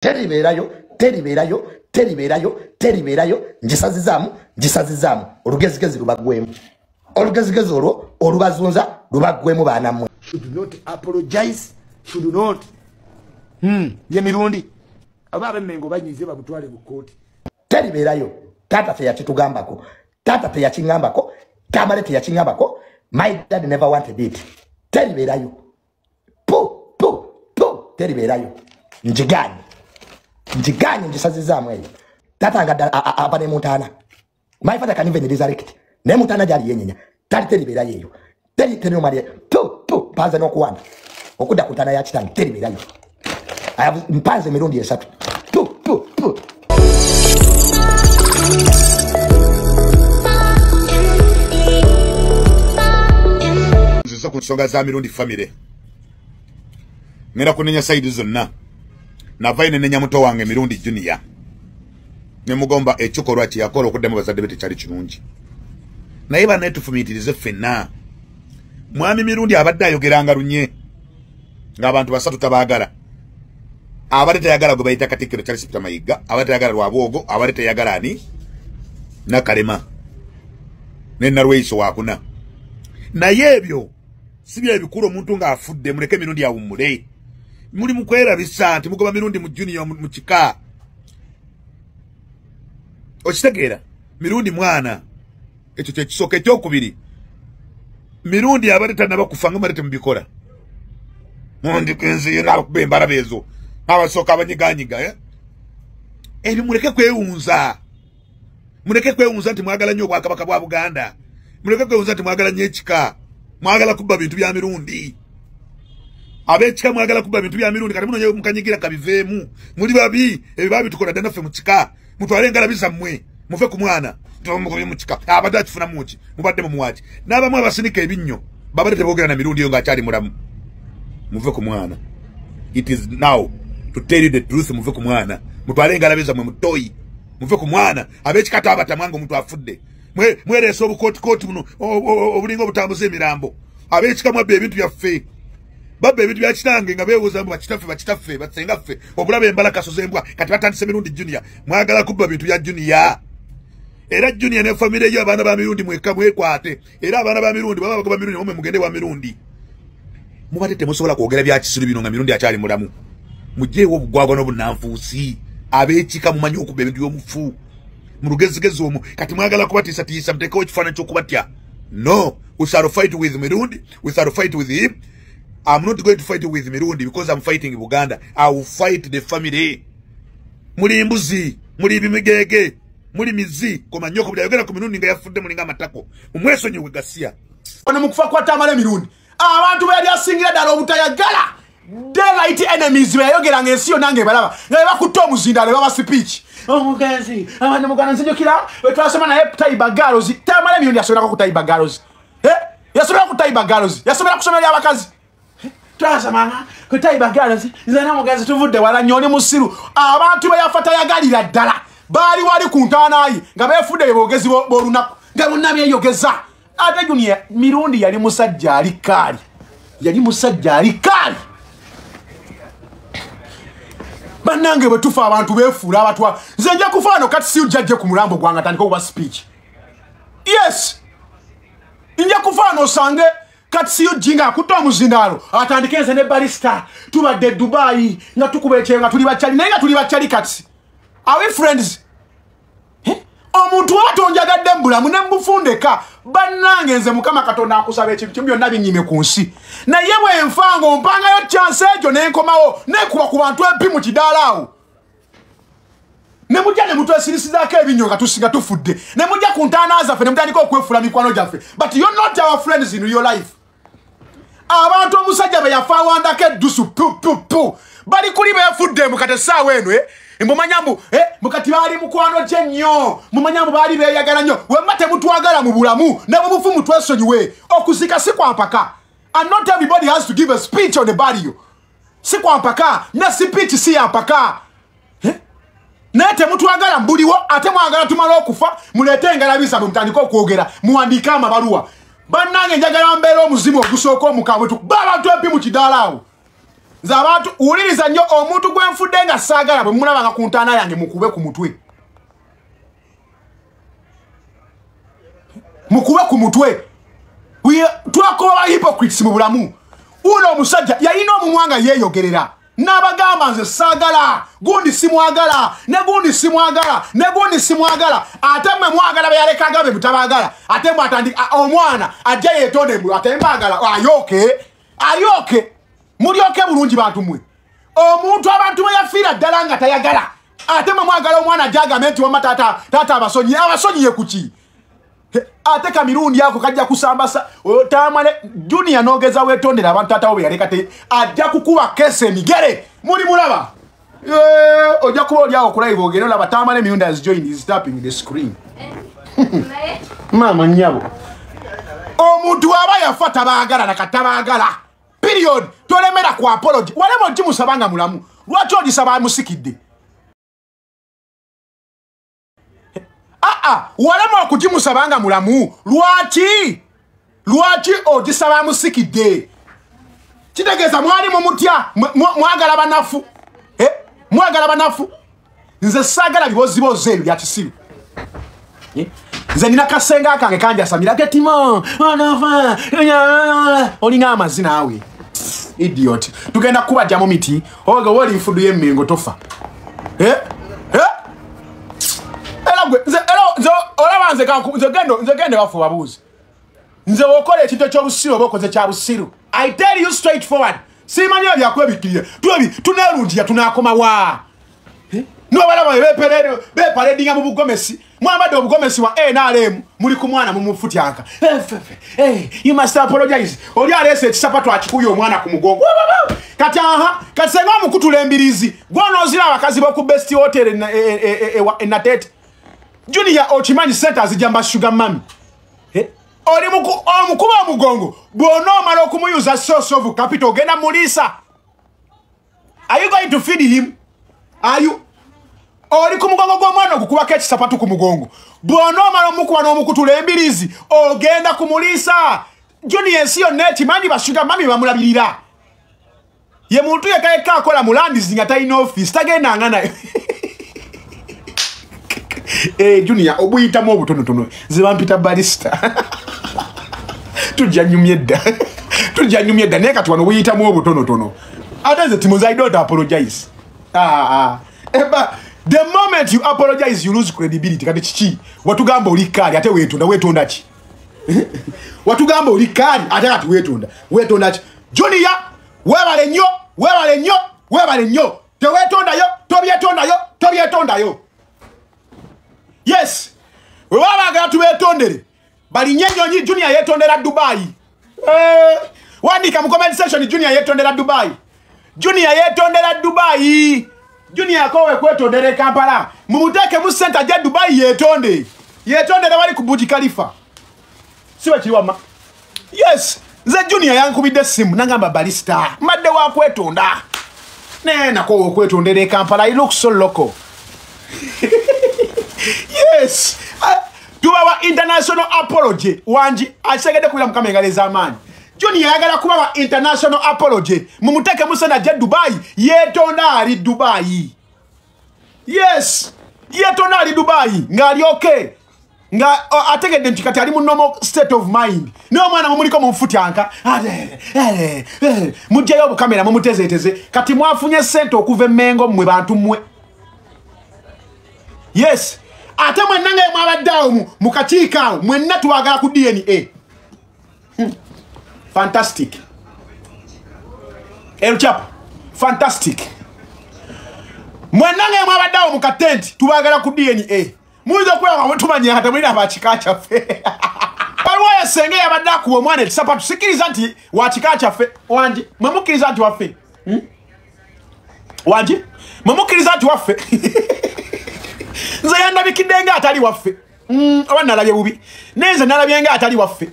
Teribeerayo, teribeerayo, teribeerayo, teribeerayo, ngisazizaamu, ngisazizaamu. Olugezigezi lubaggwemu. Olugezigezi olwo olubazunza lubaggwemu baana mmwe. Should not apologize, should not. Ye Mirundi. Aba ab'Emmengo banyiize bamutwale mu kkooti. Teribeerayo. Taata teyakitugambako. Taata teyakiŋŋambako. Tamale teyakiŋŋambako. My dad never wanted it. Teribeerayo. Pu, pu, pu. Teribeerayo. Njiganye. Njiganye ngisazizaamu eyo. Taata nga aba ne muntaana. My father can even resurrect. Ne muntaana gyali yenyenya. Tali teribeerayo eyo. Teri teriomali. Pu, pu. Mpanze n'okuwanda. Okudda ku ntaana ya kitange teribeerayo. Mpanze emirundi esatu. Pu, pu, pu. Nziza ku nsonga za Mirundi family. Ngenda kunenya side zonna. Navayo nenenya muto wange Mirundi Junior. Ne mugomba ekikolwa kye yakola okuddamu bazadde be tekyali kirungi. Naye bannaye tufumiitirize ffenna. Mwami Mirundi abadde ayogeranga lunye ng'abantu basatu tabaagala. Abadde tayagala gwe bayita Katikkiro Charles Peter Mayiga, abadde tayagala Rwabwogo, abadde tayagala ani Nakalema ne Nalweyiso waakuna. Naye ebyo si bye bikulu omuntu ng'afudde, muleke Mirundi awummule. Muli mukwerabisa nti mugoba Mirundi mu Junior mu kika. Okitegeera? Mirundi mwana. Ekyo kye kisooka. Ekyokubiri, Mirundi abadde tannaba kufa nga mubadde temubikola. Mundi kenzi n'abakuba embalaba ezo abasooka abanyiganyiga. Ebyo muleke kwewunza. Muleke kwewunza nti mwagala nnyo obwakabaka bwa Buganda. Muleke kwewunza nti mwagala nnyo ekika. Mwagala kubba bintu bya Mirundi. Ab'ekika mwagala kubba bintu bya Mirundi. Kati munonye mukanyigira kabiveemu. Muli babi, ebyo babitukola dda naffe mu kika. Mutwale engalabi zammwe, muve ku mwana. Tumukubi mu kika. Abadde akifunamu ki? Mubadde mumuwaki. N'abamu abasinika ebinnyo babadde teboogera na Mirundi eyo ng'akyali mulamu. Muve ku mwana. It is now to tell you the truth. Muve ku mwana. Mutwale engalabi zammwe mutoyi. Muve ku mwana. Ab'ekika tabatamwanga omuntu afudde. Mwereese obukootikooti buno obulinga obutambuza emirambo. Ab'ekika mwabba ebintu byaffe. Babba ebintu bya kitange nga beewoza mbu bakitaffe, bakitaffe, basengaffe. Obulaba embalakaso z'embwa. Kati batandise Mirundi Junior. Mwagala kubba bintu bya Junior. Era Junior ne famire yo abaana ba Mirundi mwekka mwekwate. Era abaana ba Mirundi baba bagoba Mirundi omwe mugende wa Mirundi. Mubadde temusobola kwogera bya kisiru bino nga Mirundi akyali mulamu. Mugyewo obugwagwa n'obunnanfuusi. Ab'ekika mumanyi okubba ebintu by'omufu. Mu lugezigezi omwo kati mwagala kubatiisatiisa muteekewo ekifaananyi ky'okubatya. No, we shall fight with Mirundi, we shall fight with him. I'm not going to fight with Mirundi because I'm fighting Buganda. I will fight the family. Muli mbuzi, muli bimigege, muli mizi, koma nyoko buli ku Mirundi nga yafudde mulinga amatako. Mumwesonyiwe gasiya. Ono mu kufa kwa Tamale Mirundi, abantu be yali asingira ddala obutayagala. Daylight enemies be yayogeranga ensi yonna ng'ebalaba. Nga bakutte omuzindaalo baba speech. Omugenzi, abantu muganda nzijukira, bwe twasoma naye Taiba Girls, Tamale Mirundi yasomerako ku Taiba Girls. Yasomera ku Taiba Girls, yasomera ku ssomero ly'abakazi. Twasomanga ku Taiba Girls, nze n'omugenzi tuvudde wala nnyo oli musiru. Abantu be yafa tayagalira ddala. Baali wali ku ntaana ye nga beefudde be boogezi b'olunaku. Nga bonna beeyogeza. Ate Junior Mirundi yali musajja ali kaali. Yali musajja ali kaali. Bannange bwe tufa abantu beefuula abatwa. Nze nja kufa wano kati si ujja ajje ku mulambo gwange atandike okuba speech. Yes! Nja kufa wano osange kati si ujja ng'akutte omuzindaalo atandike nze ne barista tubadde e Dubai nga tukuba ekyeyo nga tuli bakyali naye nga tuli bakyali kati. Are we friends? Omuntu oba tonjagadde mu bulamu ne mubufundeka. Bannange nze Mukama Katonda akusaba ekintu kimu byonna binnyime ku nsi. Naye bwe nfa ng'ompangayo chance egyo ne nkomawo nekuba ku bantu empi mu kidaala awo. Ne mujja ne mutwesirisizaako ebinnyo nga tusinga tufudde. Ne mujja ku ntaana zaffe ne mutandika okwefuula mikwano gyaffe. But you're not our friends in real life. Abantu omusajja be yafa awandako eddusu pu pu pu. Bali kuli beefudde mu kati essaawa eno mumanya mbu mukati baali mukwano gye nnyo. Mumanya mbu baali beeyagala nnyo. We muba temutwagala mu bulamu ne mu bufu mutwesonyiwe. Okuzika si kwa mpaka. And not everybody has to give a speech on the burial. Si kwa mpaka. Ne speech si ya mpaka. Naye temutwagala mbuliwo ate mwagala tumale okufa muleete engalabi zammwe mutandike okwogera muwandiike amabaluwa. Bannange njagala mbeere omuzimu ogusooka omukambwe tukuba abantu empi mu kidaala awo. Nze abantu wuliriza nnyo omuntu gwe nfudde nga saagala bwe mulabanga ku ntaana yange mukube ku mutwe. Mukube ku mutwe. Twakoba hypocrites mu bulamu. Uno omusajja yalina omumwa nga yeeyogerera. N'abagamba nze saagala, gundi simwagala, ne gundi simwagala, ne gundi simwagala. Ate mmwe mwagala be yalekaga be mutabaagala. Ate mwe atandika omwana ajja yeetonde mbu ate mbaagala ayooke. Ayooke. Mulyoke bulungi bantu mmwe. Omuntu abantu be yafiira ddala nga tayagala. Ate mwe mwagala omwana ajja agambe nti wamma taata taata abasonyiye, abasonyiye ku ki? Ate kamirundi yako kajja kusambasa otamale Junior n'ogeza weetondera abantu taata wo be yaleka te ajja kukuba kese emigere muli mulaba. Ojja kuba oli awo ku live ogende olaba Tamale Mirundi has joined, is tapping the screen. Maama nnyabo. Omuntu aba yafa tabaagala na katabaagala. Period. Tolemera ku apology. Walema ogimusaba nga mulamu. Lwaki ogisaba amusikidde? Walema okugimusaba nga mulamu. Lwaki? Lwaki ogisaba amusikidde? Kitegeeza mwali mumutya, mwagala banafu. Mwagala banafu. Nze saagala bibozibozi ebyo bya kisiru. Nze nina kasenga kange kanjasamira getimo. Olinga amazzi naawe. Idiot. Tugenda kubajja mu miti. Oga wali nfudu y'emmengo tofa. Era gwe nze olaba nze kanku nze gendo bafu babuuzi. Nze wokola ekintu eky'obusiru oba okoze kya busiru. I tell you straight forward. Simanyi ebyakwebikirira. Twebi tuneerungiya tunaakoma wa. N'obalaba beepaledinga mu bugomesi. Mwambadde obugomesi wa NRM muli ku mwana mumufutyanka. You must apologize. Oli aleese ekisapatu akikuye omwana ku mugongo. Kati aha, kati senga omukutula embiriizi. Gw'onoozira abakazi b'oku Best Hotel e Natete. Junior okimanyi ssente azijja mu sugar mummy. Oli omukuba omugongo bw'onoomala okumuyuza source of capital ogenda muliisa. Are you going to feed him? Are you? Oli ku mugongo gw'omwana ogukubako ekisapatu ku mugongo. Bw'onoomala omukuba n'omukutula embiriizi ogenda kumuliisa. Junior ensi yonna ekimanyi ba sugar mummy bamulabirira. Ye muntu yekka yekka akola mulandizi nga talina ofiisi tagendanga nayo. Junior obuyitamu obutonotono nze bampita barista. Tujja nyumye dda. Tujja nyumye dda naye kati wano obuyitamu obutonotono. Ate nze Timo, I don't apologize. Eba, the moment you apologize you lose credibility. Kati kiki? Watugamba oli kaali ate weetonda, weetonda ki? Watugamba oli kaali ate kati weetonda. Weetonda ki? Junior, weebale nnyo, weebale nnyo, weebale nnyo. Teweetondayo, tobyetondayo, tobyetondayo. Yes. We baagala tubeetondere. Balinye ennyonyi Junior yeetondera Dubai. Wandika mu comment section Junior yeetondera Dubai. Junior yeetondera Dubai. Junior akowe kwetondera Kampala. Mumuteeke mu center ja Dubai yeetonde. Yeetondera wali ku Burj Khalifa. Siba kiri wamma. Yes. Nze Junior yankubidde essimu nangamba barista. Mbadde wa kwetonda. Nee nakowe okwetondera e Kampala. I look so local. Yes. Tubawa international apology. Wanji asegedde kubira mukama engalo ez'amaanyi. Junior ayagala kubawa international apology. Mumuteeke mu senta ja Dubai. Yeetonda ali Dubai. Yes. Yeetonda ali Dubai. Ng'ali okay. Nga ategedde nti kati ali mu normal state of mind. Naye omwana mumuliko mumufutyanka. Muggyeyo obukamera mumutezeeteze. Kati mwafunye ssente okuva e Mmengo mmwe bantu mmwe. Yes. Ate mwenna nga mwabadde awo mu kakiiko awo mwenna twagala ku DNA. Fantastic. El Chapo. Fantastic. Mwenna nga mwabadde awo mu katenti tubagala ku DNA. Muyinza okulaba nga tumanya ate mulina abakika kyaffe. Waliwo esenge yabadde akuba omwana ekisapatu sikkiriza nti wa kika kyaffe. Wangi mwe mukkiriza nti waffe. Wangi mwe mukkiriza nti waffe. Nze yandabikidde nga atali waffe. Oba nalabye bubi. Naye nze nalabye nga atali waffe.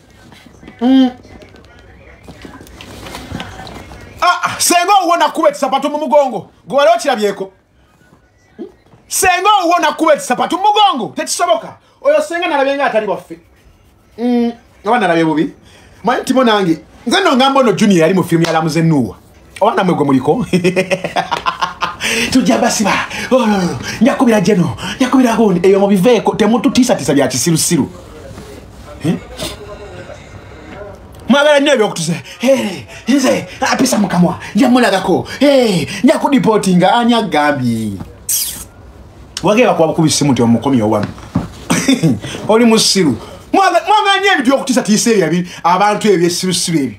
Senga owuwo nakuba ekisapatu mu mugongo. Gwe wali okirabyeko. Senga owuwo nakuba ekisapatu mu mugongo. Tekisoboka. Oyo senga nalabye nga atali waffe. Oba nalabye bubi. Manyi Timo nange. Nze nno ngamba ono Junior yali mu firimu ya Lamuze Nuwa. Oba namwe gwe muliko tujja basiba njakubira jeno njakubira gundi eyo mubiveeko temututiisatiisa bya kisirusiru. Mwagala nnyo ebyokutusa nze apisa mukamwa njamulagako nja kudipotinga ani agambye wageba kuba bukubi simu nti omukomye wano oli musiru. Mwagala nnyo ebintu byokutiisatiisa ebyo abantu ebyo ebyesirusiru ebyo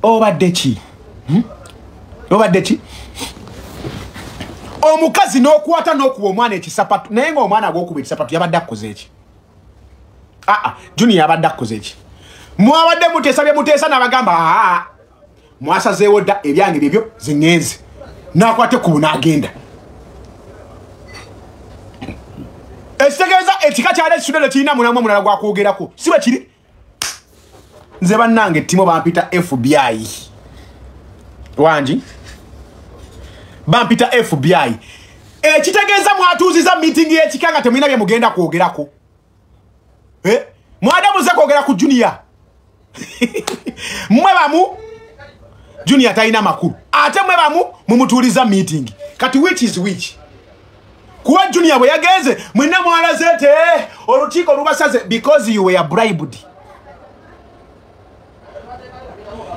obadde ki? Obadde ki? Omukazi n'okwata n'okuba omwana ekisapatu naye ng'omwana gw'okuba ekisapatu yabadde akkoze eki? Junior yabadde akkoze eki? Mwabadde muteesa bye muteesa n'abagamba mwasazeewo dda ebyange byebyo ziŋŋenze n'akwata ekkubo n'agenda. Ekitegeeza ekika kyali ekisudde tekirina mulamwa mulala gwa kwogerako si bwe kiri? Nze bannange Timo bampita FBI. Wangi bampita FBI. Ekitegeeza mwatuuziza meeting y'ekika nga temulina bye mugenda kwogerako. Mwada muze kwogera ku Junior. Mmwe bamu Junior talina makulu ate mmwe bamu mumutuuliza meeting. Kati which is which? Kuba Junior bwe yagenze mwenna mwalaze nti olukiiko lubasaze because you were bribed.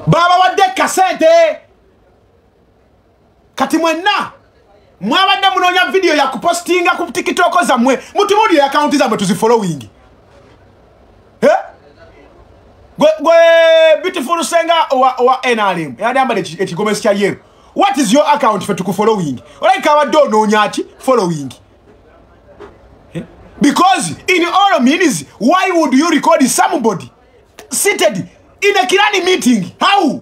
Babawadde kasente. Kati mwenna mwabadde munoonya video ya kupostinga ku TikTok zammwe mutumulire account zammwe tuzifollowing. Gwe beautiful senga owa NRM yadamba ekigomesi kya yero. What is your account for tukufollowing? Olabika abadde onoonya ki following? Because in all means why would you record somebody seated in a Kirani meeting? How?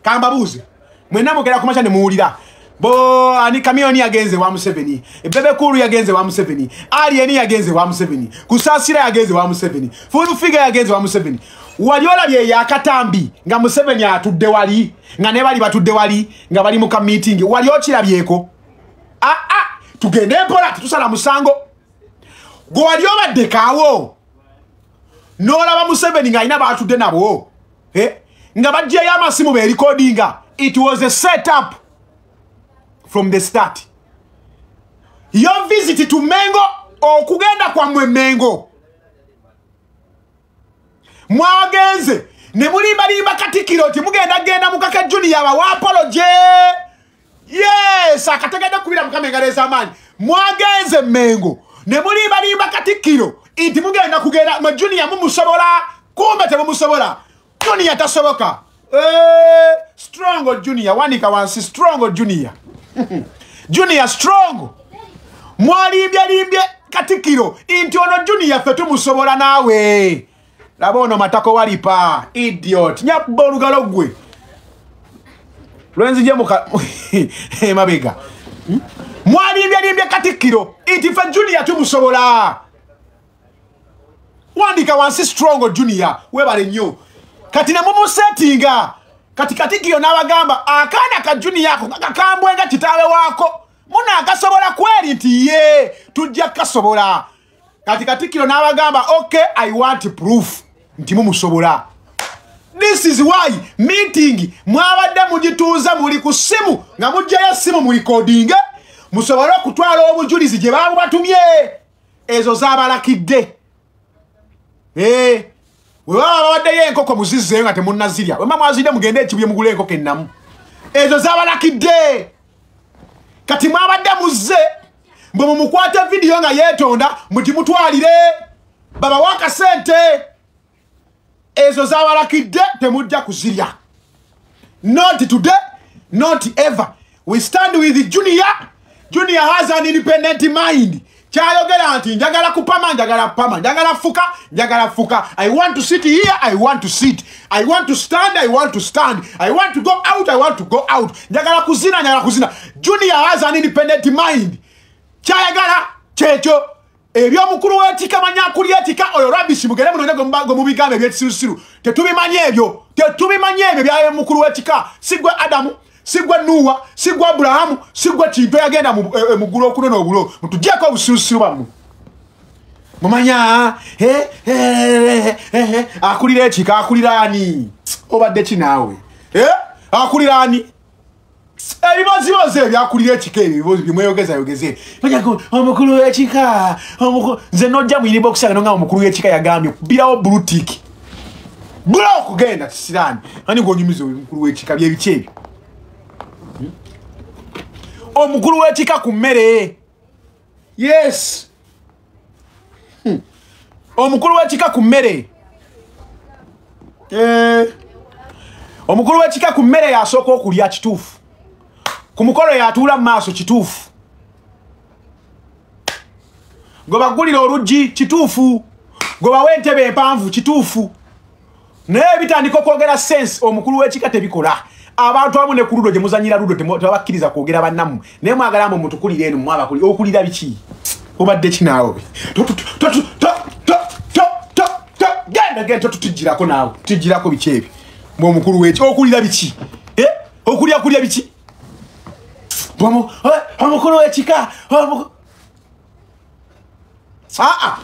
Kambabuze mwenna mugera kumacha ne muwulira bo ani kamioni yagenze wa Museveni, Bebe Cool yagenze wa Museveni, Alien yagenze wa Museveni, Kusasira yagenze wa Museveni, Full Figure yagenze wa Museveni. Wali olabye yakatambi nga Museveni atudde wali nga ne bali batudde wali nga bali mu ka meeting wali okirabyeko? Tugende mpola tetusala musango. Gwe wali obadde kaawo n'olaba Museveni ng'alina batudde nabo nga baggyeyo amasimu beerikodinga. It was a setup from the start. Your visit to Mengo okugenda kwammwe Mengo mwagenze ne mulimbalimba Katikiro nti mugenda genda mukake Junior abawa apology. Yes, akategedde kubira Mukama engalo ez'amaanyi. Mwagenze Mengo ne mulimbalimba Katikiro nti mugenda kugenda mwe Junior mumusobola, kumbe temumusobola. Junior tasoboka. Strong Junior wanika wansi strong Junior. Junior strong. Mwalimbye Katikiro nti ono Junior ffe tumusobola naawe. Laba ono matako walipa idiot nyabba olugalo gwe lwenzije muka emabega. Mwalimbye Katikiro nti ffe Junior tumusobola. Wandika wansi strong Junior webale nnyo. Kati ne mumusetinga kati Katikiro n'abagamba akaana ka Junior ako kakambwe nga kitaawe waako muna akasobola kweri nti ye tujja kasobola. Kati Katikiro n'abagamba okay, I want proof nti mumusobola. This is why meeting mwabadde mugituuza muli ku simu nga muggyayo simu mu recording musobole okutwala obujulizi gye baabubatumye. Ezo zaabalakidde. We baba babaddeyo enkoko muzizzeeyo nga temunnazirya. Bwe mwazirya mugende ekibuye mugule enkoko ennamu. Ezo zaabalakidde. Kati mwabadde muzze mbwe mumukwate vidiyo nga yeetonda mutimutwalire babawe akasente. Ezo zaabalakidde temujja kuzirya. Not today, not ever. We stand with Junior. Junior has an independent mind. Kyayogera nti njagala kupama, njagala pama, njagala fuka, njagala fuka. I want to sit here, I want to sit. I want to stand, I want to stand. I want to go out, I want to go out. Njagala kuzina, njagala kuzina. Junior has an independent mind. Kyayagala kyekyo. Ebyomukulu w'etika manya kulyetika oyo rubbish mugere munone gwe mubigambe ebyekisirusiru. Tetubimanyi ebyo. Tetubimanyi ebyo bya mukulu w'etika. Si gwe Adamu, si gwe Nuwa, si gwe Abrahamu, si gwe Kintu yagenda mu ggulu okunona obulo. Mutuggyeko obusirusiru bwammwe. Mumanya akulira ekika akulira ani obadde ki naawe akulira ani ebibozibozi ebyo akulira ekika ebibozi bimweyogeza yogeze omukulu w'ekika nze nojja mu inbox yange nongamba omukulu w'ekika yagambye kubirawo blue tick bula okugenda kisiraani ani ng'onyumiza omukulu w'ekika byebiki ebyo omukulu w'ekika ku mmere yes omukulu w'ekika ku mmere omukulu w'ekika ku mmere yasooka okulya kituufu ku mukolo yatuula mu maaso kituufu gwe bagulira oluggi kituufu gwe bawa entebe empanvu kituufu naye bitandika okwogera sense omukulu w'ekika tebikola abantu abamu ne ku ludo gye muzanyira ludo tebabakkiriza kwogera bannammwe naye mwagala mwe mutukulira eno mwabakuli okulira biki obadde ki naawe genda genda totutujjirako naawe tujjirako biki ebyo mwe omukulu w'ekika okulira biki okulya kulya biki omukulu w'ekika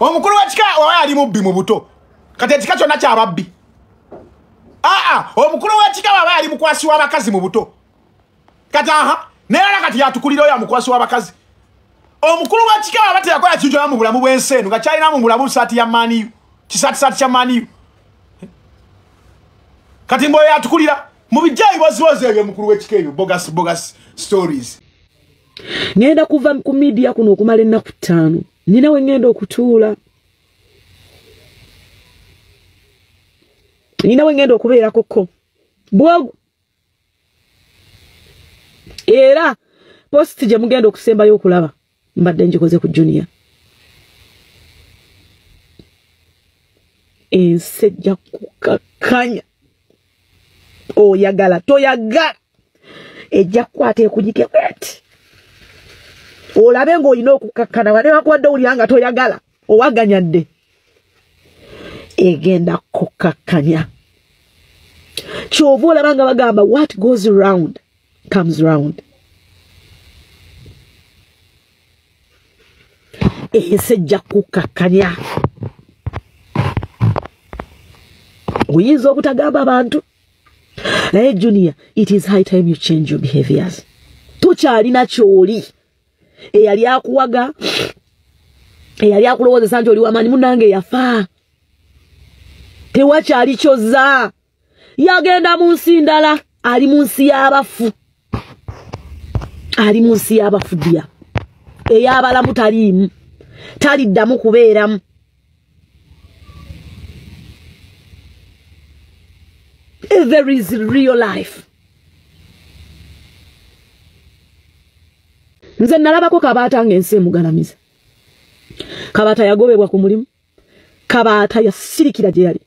omukulu w'ekika oba yali mubbi mu buto kati ekika kyonna kyababbi omukulu w'ekika baba yali mukwasi w'abakazi mu buto kati naye era kati yatukulira oyo amukwasi w'abakazi omukulu w'ekika baba teyakola kintu kyonna mu bulamu bw'ensi eno nga kyalina mu bulamu saati ya maaniyu kisaatisaati kya maaniyu kati mboyo yatukulira mu bijja ebibozibozi ebyo omukulu w'ekika ebyo bogus bogus stories. Ngenda kuva ku media kuno okumala ennaku 5 nina we ngenda okutuula nina we ngenda okubeerako ko bwogu era post gye mugenda okusembayo okulaba mbadde njikoze ku Junior ensi ejja kukakkanya oyagala toyagala ejja kukwata ekunyike bweti olabe ng'olina okukakkana wane wakuwadde owulira nga toyagala owaganyadde egenda kukakkanya kyova olaba nga bagamba what goes round comes round. Ensi ejja kukakkanya oyinza obutagamba abantu naye Junior, it is high time you change your behaviors. Tokyalina kyoli eyali akuwaga eyali akulowoozesa nti oli wamaanyi munnange yafa tewakyali kyozza yagenda mu nsi ndala ali mu nsi y'abafu ali mu nsi y'abafu dya ey'abalamu taliimu taliddamu kubeeramu. There is real life. Nze nalabako Kabaata ng'ensi emugalamiza. Kabaata yagobebwa ku mulimu. Kabaata yasirikira gye yali.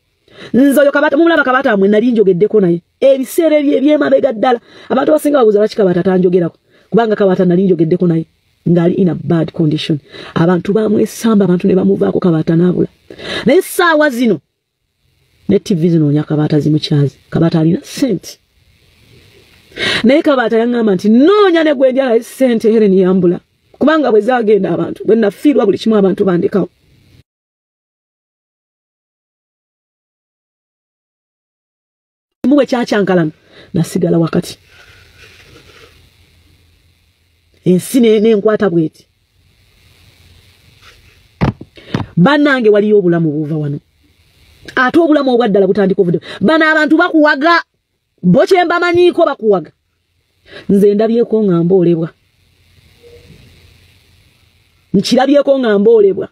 Nze oyo Kabaata mumulaba Kabaata mwe nali njogeddeko naye. Ebiseera ebyo eby'emabega ddala abantu abasinga babuuza lwaki Kabaata tanjogerako. Kubanga Kabaata nali njogeddeko naye ng'ali in a bad condition. Abantu bamwesamba abantu ne bamuvaako Kabaata n'abula. Naye essaawa zino ne TV zinoonya Kabaata zimukyaze. Kabaata alina ssente. Naye Kabaata yaŋŋamba nti noonya ne gwe ndya naye ssente Helen yambula. Kubanga bwe zaagenda abantu bwe nafiirwa buli kimu abantu bandekawo. Muwe kyakyankalana nasigala wakati. Ensi n'enkwata bw'eti. Bannange waliyo obulamu buva wano. Ate obulamu obwaddala butandika ovudde. Bano abantu bakuwaga. Bo kye mbamanyiiko bakuwaga. Nze ndabyeko nga mboolebwa. Nkirabyeko nga mboolebwa.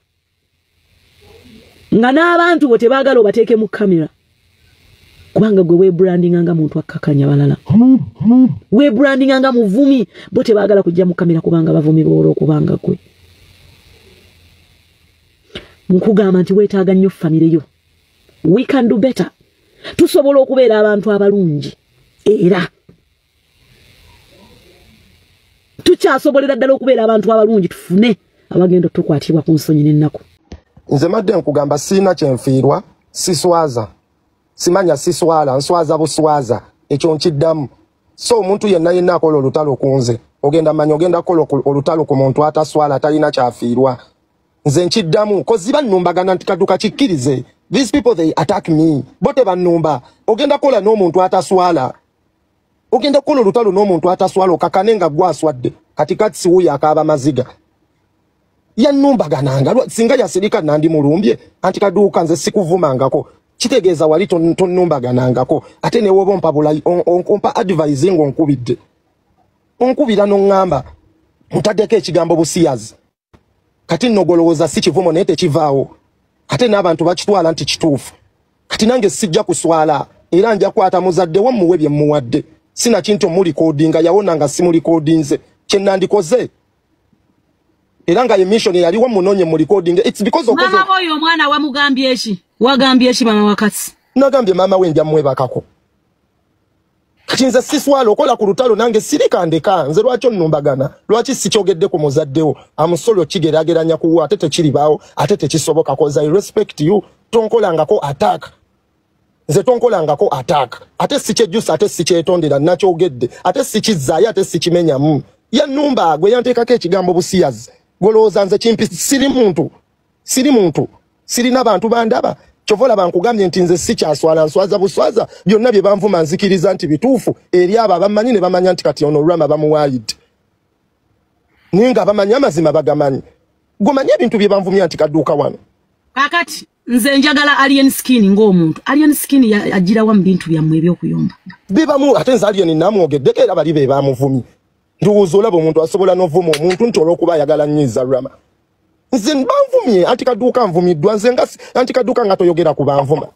Nga n'abantu bo tebaagala obateeke mu kamera. Kubanga gwe weebrandinga nga muntu akkakanya balala. Weebrandinga nga muvumi. Bo tebaagala kujja mu kamera kubanga bavumi olw'okubanga gwe. Nkugamba nti weetaaga nnyo famire yo. We can do better. Tusobola okubeera abantu abalungi era tukyasobolera ddala okubeera abantu abalungi tufune abagenda tukwatibwa ku nsonyi n'ennaku. Nze madde nkugamba sirina kyenfiirwa, siswaza, simanya siswala, nswaza buswaza, ekyo nkiddamu. So omuntu yenna yenna akola olutalo ku nze, ogenda manya ogenda kukola olutalo ku muntu ataswala atalina kyafiirwa. Nze nkiddamu kozi bannumbagana nti Kadduka kikkirize. These people, they attack me. Bo tebannumba. Ogenda kukola n'omuntu ataswala, ogenda kukola olutalo n'omuntu ataswala, okakane nga gwaswadde. Kati kati wuuyo akaaba maziga. Yannumbagananga. Singa yasirika nandi mulumbye. Anti Kadduka, nze sikuvumangako, kitegeeza wali tonnumbaganangako. Ate newoba ompa ompa advice ng'onkubidde, onkubira n'oŋŋamba ntaddeko ekigambo busiyazi. Kati nno golowooza si kivumo, naye tekivaawo, ate n'abantu bakitwala nti kituufu. Kati nange sijja kuswala, era nja kwata muzadde wo muwe bye mmuwadde. Sinakinti omurecordinga yawona nga simurecordinze kye nandikoze, era nga ye mission yaliwo munoonye mu recording. It's because okoze Mama oyo omwana wamugambye eki? Wagambye eki mama wakati? Nagambye maama we nja mwebakako. Kati nze siswala. Okola ku lutalo nange sirika, ndeka. Nze lwaki onnumbagana? Lwaki sikyogedde ku muzaddewo? Amusolo kigeraageranya kuwa, ate tekiribaawo, ate tekisoboka, 'cause I respect you. Tonkolangako attack, nze tonkolangako attack, ate sikyejjusa, ate sikyetondera. Nakyogedde, ate sikizzaayo, ate sikimenyamu. Yannumba gwe yanteekako ekigambo busiyazi. Golowooza nze kimpi? Siri muntu, siri muntu, sirina bantu bandaba. Kyova olaba nkugambye nti nze sikyaswala, nswaza buswaza. Byonna bye banvuma nzikiriza nti bituufu eri abo abamanyi ne bamanya nti kati ono Rama bamuwaayidde, naye nga bamanyi amazima bagamanyi. Gomanye ebintu bye banvumya nti Kadduka wano. Kakati nze njagala Alien Skin ng'omuntu. Alien Skin agirawa mu bintu byammwe ebyokuyomba? Bebamu. Ate nze Alien namwogeddeko, era bali be bamuvumye. Ndowooza olaba omuntu asobola n'ovuma omuntu nti olw'okuba ayagala nnyiiza Rama. Nze banvumye, anti Kadduka nvumiddwa. Nze nga anti Kadduka nga toyogera ku banvuma.